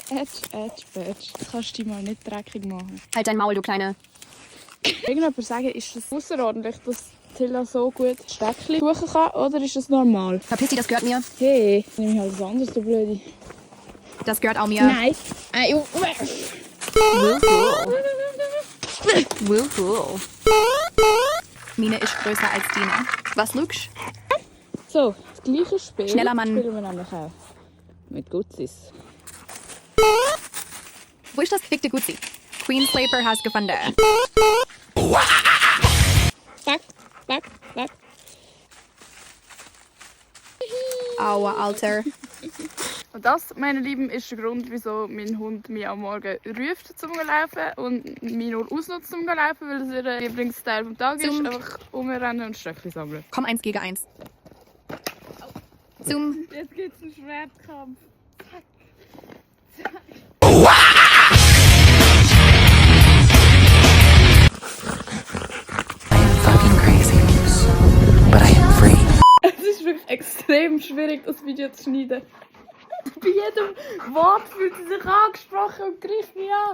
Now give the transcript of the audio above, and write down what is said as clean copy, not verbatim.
Badge. Das kannst du dich mal nicht dreckig machen. Halt dein Maul, du Kleine. Irgendjemand sagen, ist es außerordentlich, dass Tilla so gut Steckchen suchen kann, oder ist es normal? Verpiss dich, das gehört mir. Hey, nehme ich halt was anderes, du Blöde. Das gehört auch mir. Nein. Wuhu. Mine ist größer als Dina. Was lügst? So, das gleiche Spiel Schneller, Mann. spielen wir nämlich auch mit Gutsis. Wo ist das gefickte Gutzi? Queen Slaper has gefunden. Back. Aua, Alter. Und das, meine Lieben, ist der Grund, wieso mein Hund mich am Morgen ruft zum Laufen und mich nur ausnutzt zum Laufen, weil es ihr Lieblingsteil vom Tag ist. Einfach rumrennen und Stöckchen sammeln. Komm, 1 gegen 1. Zoom. Jetzt gibt's einen Schwertkampf. Es ist wirklich extrem schwierig, das Video zu schneiden. Bei jedem Wort fühlt sie sich angesprochen und greift mich an.